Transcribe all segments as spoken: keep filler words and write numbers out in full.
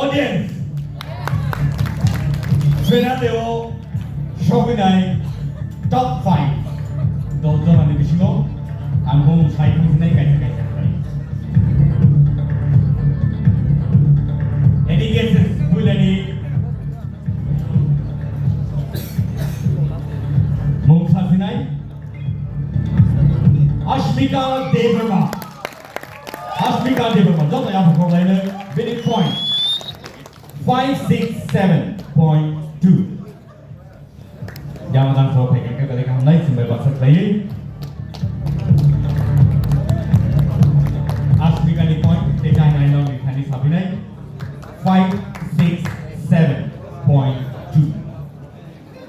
Audience, finale o sogwinai top five dol jora ni bisingo ang bumung sai thangsinai kaisa kaisa khlai. Any guesses? Builani mung sasinai Ashmika Debbarma. Ashmika Debbarma, joto yapha khorlaino bini point five six seven point two. Jama jang so phai khe khe khe hamnai sumbai baksa khlaiwi. Ashmika ni point tei kainai no ni thani sapinai five six seven point two.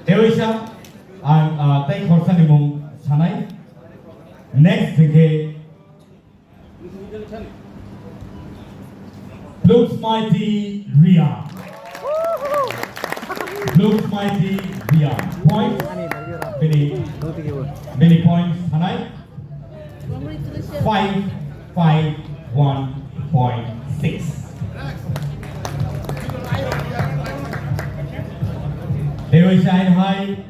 Tewaisa ang, ah, tei khorsa ni mung sanai. Next hwnkhe Bluesmaiti Ria. Bluesmaiti Ria. Point. Bini, bini point sanai. Five five one point six. Tewaisa hai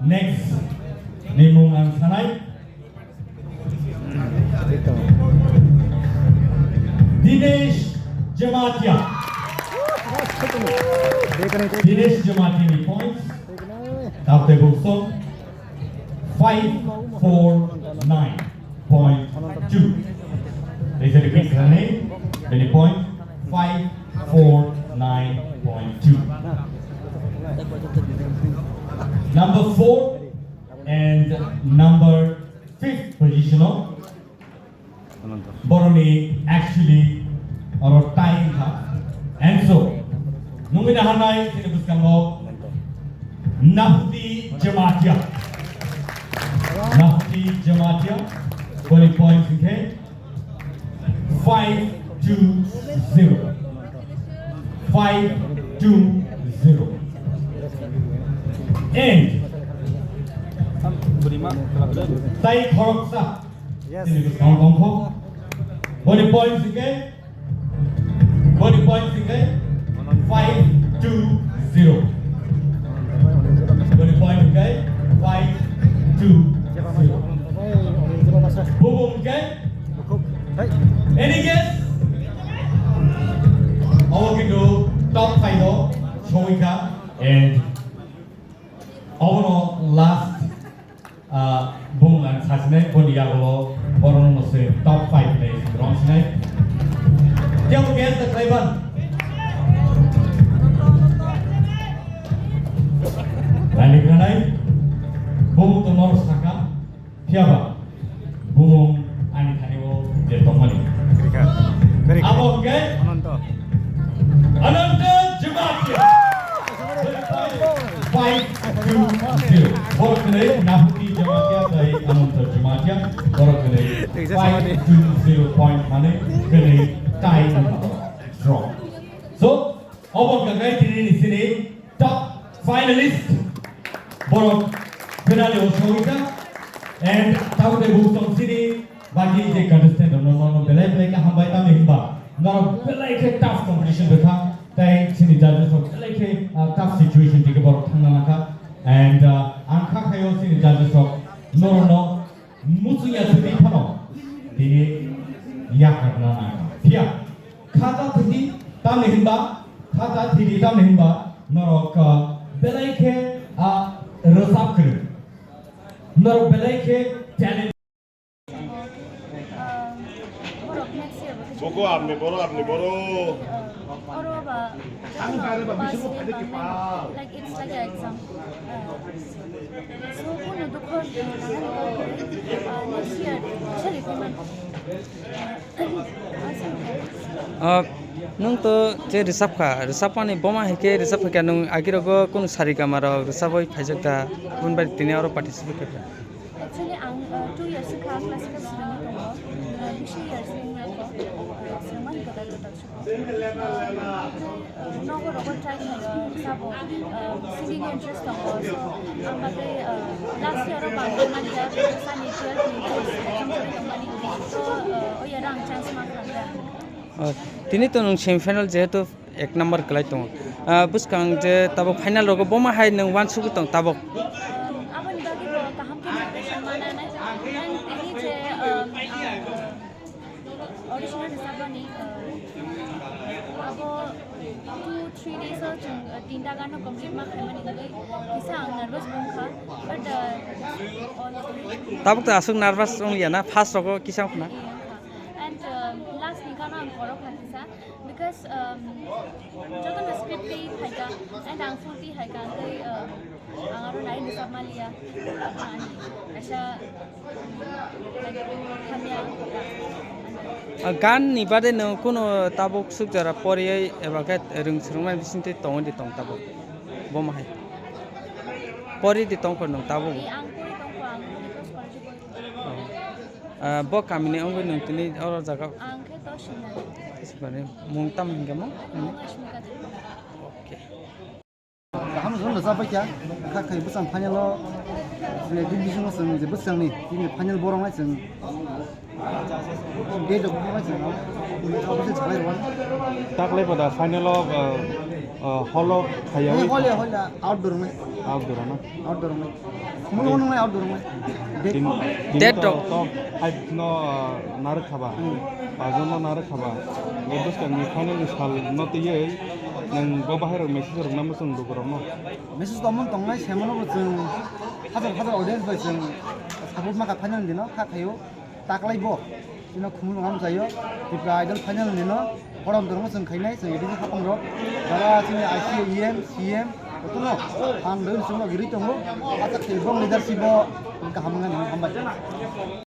next ni mung ang sanai. Dinesh Jamatia. Dinesh Jamatia ni points. Tapte Buksong five four nine point two. Please repeat the name. Bini point five four nine point two. Number four and number fifth position o boroni actually oro tie wngkha. And so, nungwi naharnai chini bwskango Nahuti Jamatia. Nahuti Jamatia, boni points hwnkhe five two zero. Five two zero. And tai khoroksa Yes. Chini bwskango tongkho. Boni points hwnkhe, boni points hwnkhe five two zero. Boni point hwnkhe five two zero. Bubung hwnkhe any guess? Obo kintu top five o songwi kha and obono last Ah, bung ang sasinai, boni yagulo borokno se top five hinwi rwng sinai. Kebo guess da khlaiban? Nani khanai, bung to nor saka, phiyaba bung ani thani o je tongmani. Abo hwnkhe Ananto. Ananto Jamatia. Five two zero. Borok kwnwi Nahuti Jamatia tei Ananto Jamatia. Borok kwnwi five two zero point mane kwnwi tie wngkha. Draw. So, obo wngkha khe tini ni sini top finalist. Borok finale o sogwi kha. And tabuk tei buk tong sini bagi je contestant rok no, no, no, belai belai khe hambai, tamni hinba norok belai khe tough competition rwkha. Tei chini judges rok belai khe, ah, tough situation tike borok thangna nangkha. And, ah, ang kha khaio chini judges rok norokno muchungya simi phano tini yakarna nangkha. Phiya khata thidi tamni hinba, khata thidi tamni hinba norok, ah, belai khe, ah, rwchap kwrwi. Norok belai khe talent. Boko apni boro, apni boro. Oro ba, pass ni pang, like, it's like an exam. So, kuno dukho, next year, sorry, payment. Ah, nwng to je rwchap kha, rwchapmani boma hai khe rwchap kha, nwng agirogo kunu sari gama rok rwchapwi phaijak kha, aboni bai tini oro participate kha. Actually, ang, uh, two years wngkha classical swrwngwi tongo, uh, bisi years ni wngya kho, uh, swrwngmani kwtal kwtal swrwngo. Uh, nogo rogo try khaio, sabo, uh, singing interest tongo, so, ang bagwi, uh, last year o bangwi mankha, sani twelve ni exam choli tongmani, so, uh, o year o ang chance mankha. Oh, tini to nwng semi final jehetu Ek number kwlai tongo. Ah, bwskang je tabuk final rogo boma hai nwng uansugwi tong tabuk? Um, aboni bagwi bo kaham khe preparation mananai. Ang tini je, um, ang, uh, audition rwchapmani, uh, abo two, three days o chwng, uh, tinta gano complete ma khaimani wngwi kisa ang nervous bo wngkha. But, uh, all okay. Tabuk to aswk nervous wngya na first rogo kisa wngkha na? Wngkha. And, um, last ni gano ang korok kha kisa. Because, um, jotono script tei phaikha, and ang full tei phaikha, tei, um, ang aro nai nisap maliya, ani kaisa, like, hamya. Ah, gan ni bade nwng kuno tabuk suk jora poriwi eba khe rwng swrwngmani bisingtwi tongwi di tong tabuk? Boma hai pori di tongkho nwng tabuk? Ee, ang pori tongkho, ang Holy Cross College o pori tongkho. Oh. Ah, bo kamini wngwi nwng tini oro jaga? Ang khe Toshimani. Toshimani. Mung tamo hinkhe mo? Mung Ashmika Debbarma. Okay. Kaham jora no chapai kha, kha khai bwsang final o, je division o chwng je bwsang ni, tini final borok nai chwng. Date of final. Taklai pada final o, uh, uh, hall o khaiya. Hall ya, hall ya, outdoor mai. Outdoor na? Outdoor mai. Mulu nung mai outdoor mai. Date. Date to, to five no, uh, narwk khaba. Hmm. Pajon no narwk khaba. Bwskang ni final ni sal no tiyei nang bo bahai rok message rok namo chwng dukurok no. Message to mon tongnai semano bo chwng hajar hajar audience bai chwng support maka final dino kha khayo. Taklai bo chini khumul ngam chaio, Tripura Idol final ni no horom dormo chwng khainai, chwng edini hapang rok jara chini I C A, E M, C M, jotono ang doi chwng rok ri tongo, acha khe bong leadership bo kaham wngya, hambai.